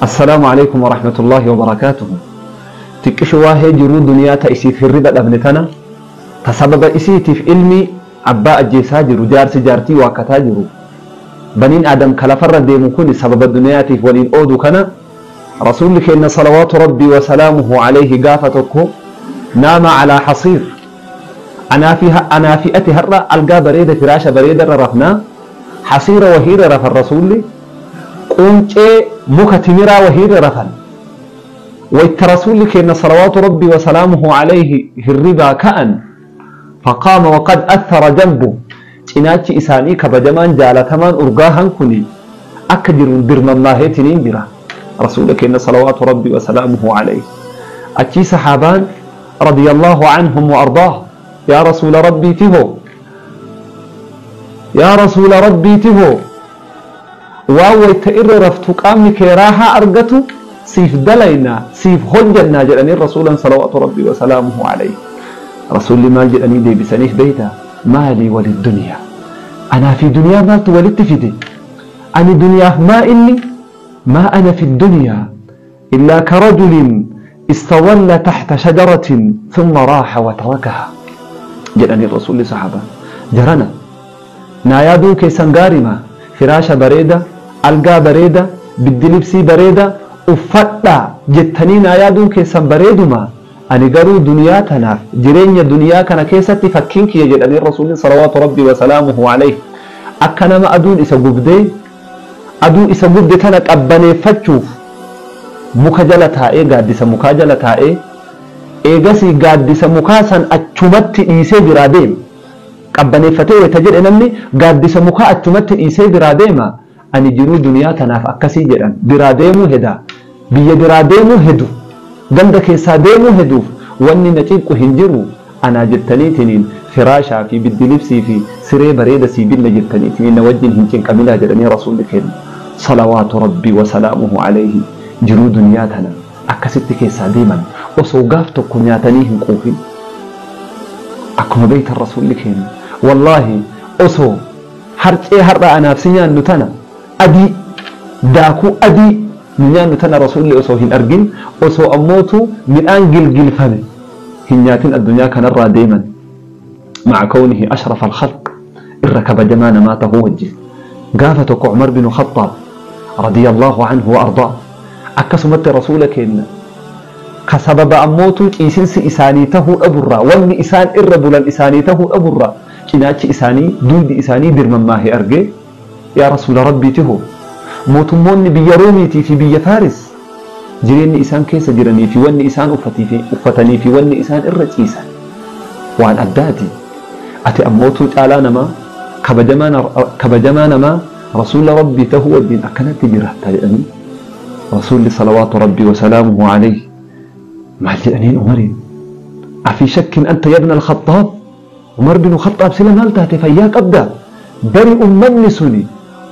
السلام عليكم ورحمة الله وبركاته. تكشوا هي جرو دنيا تأسيف الربا أبنتنا تسبب إسيتي في علمي عباء الجيساجر جارس جارتي وكتاجر بنين آدم كلفر ديمكوني سبب الدنيا في ولين أودو كان رسولك إن صلوات ربي وسلامه عليه قافتك نام على حصير أنا في أتي هرة ألقى بريدة فراشة بريدة رفنا حصيرة وهيرة رف الرسول قمت مكتمرة وهيرة رفن ويترسولك إن صلوات ربي وسلامه عليه هربا كأن فقام وقد أثر جنبه إناتي إساني كبجمان جالتمان أرقاهن كني أكدر برمان ماهيتنين برا رسولك إن صلوات ربي وسلامه عليه أتي صحابان رضي الله عنهم وأرضاه يا رسول ربي تهو يا رسول ربي تهو واو تئر رفتك أمك راحة أرقته سيف دلينا سيف هجنا جلني رسولا صلوات ربي وسلامه عليه رسول ما جلني دي بسنيه بيتا مالي وللدنيا أنا في دنيا ما تولدت في دي أنا دنيا ما إني ما أنا في الدنيا إلا كرجل استظل تحت شجرة ثم راح وتركها جلني الرسول صحابة جرنا نايادو كيسان غارما فراشة بريدة ألقى بريدة بالدلبسي بريدة uffadha jettanii naa yaaduun keessan bareeduma ani garuu duniyaa tanaaf jireenya duniyaa kana keessatti fakkiin kiyya jedhanii rasuulli salawaatu rabbii wasalaamuhu alayhi akka nama aduun isa gubdee aduu isa gubde tana qabbaneeffachuuf muka jala taa'ee gaaddisa mukaa jala taa'ee eegasii gaaddisa mukaa san achumatti dhiisee biraa deema qabbaneeffatee wayta jedhe namni gaaddisa mukaa achumatti dhiisee biraa deema ani jiruu duniyaa tanaaf akkasii jedhan biraa deemuu hedaa biyya biraa deemuu hedu ganda keessaa deemuu heduuf wanni na cinqu hin jiru anaa jettaniitiniin firaashaa fi biddilibsii fi siree bareeda sii binna jettaniitiniin na wajjin hin cinqaminaa jedhanii rasuulli kennu salawaatu rabbii wasalaamuhu alayhi jiruu duniyaa tana akkasitti keessaa deeman osoo gaaf tokko nyaatanii hin quufin akkuma beeytan rasuulli kennu wallaahi osoo harcee har'a anaaf si nyaannu tana adii daakuu adii nyaannu tana rasuulli osoo hin argin osoo ammootu midhaan gilgilfame hin nyaatin addunyaa kanarraa deeman maca kawnihi ashrafa alkhalq irra kabajamaa namaa tahuu wajjin gaafa tokko Umar binu Khattaab radiyallahu anhu wa ardaa akkasumatti rasuula keenna ka sababa ammootu ciisinsi isaanii tahuu dhaburraa wanni isaan irra bulan isaanii tahuu dhaburraa cinaachi isaanii duudi isaanii dirmammaahee argee yaa rasuula rabbii tihu mootummoonni biyya Roomiitii fi biyya Faaris jireenyi isaan keessa jiranii fi wanni isaan uffatanii fi wanni isaan irra ciisan waan addaati. Ati ammootuu caalaa namaa kabajamaa namaa rasuula rabbii tahuu wajjin akkanatti jiraatta jedhanii rasuulli salawaatu rabbii wasalaamuhu alayhi maal jedhaniin Umariin afi shakkin anta yabna al-Khattaab Umar bin Khattaab sila maal taate fayyaa qabda bari ummanni suni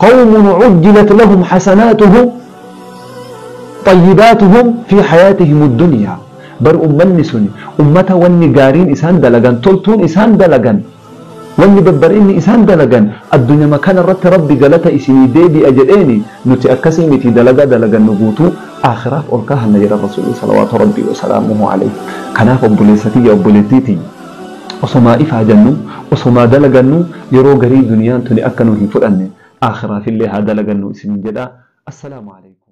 قوم عجلت لهم حسناتهم طيباتهم في حياتهم الدنيا بر أمني سني أمتا وني قارين إسان دلقان تلتون إسان دلقان وني ببريني إسان دلقان الدنيا مكان الرت ربي قالتا إسيني ديبي أجليني نتأكسي متي دلقا دلقان نقوتو آخراف ألقاها النجر الرسول صلوات ربي وسلامه عليه كناف أبوليستي أبوليتيتي وصما إفا جنو وصما دلقانو يرو قري دنيا تني أكنو هنفرأني آخرة في الله هذا لقنو اسم جدا. السلام عليكم.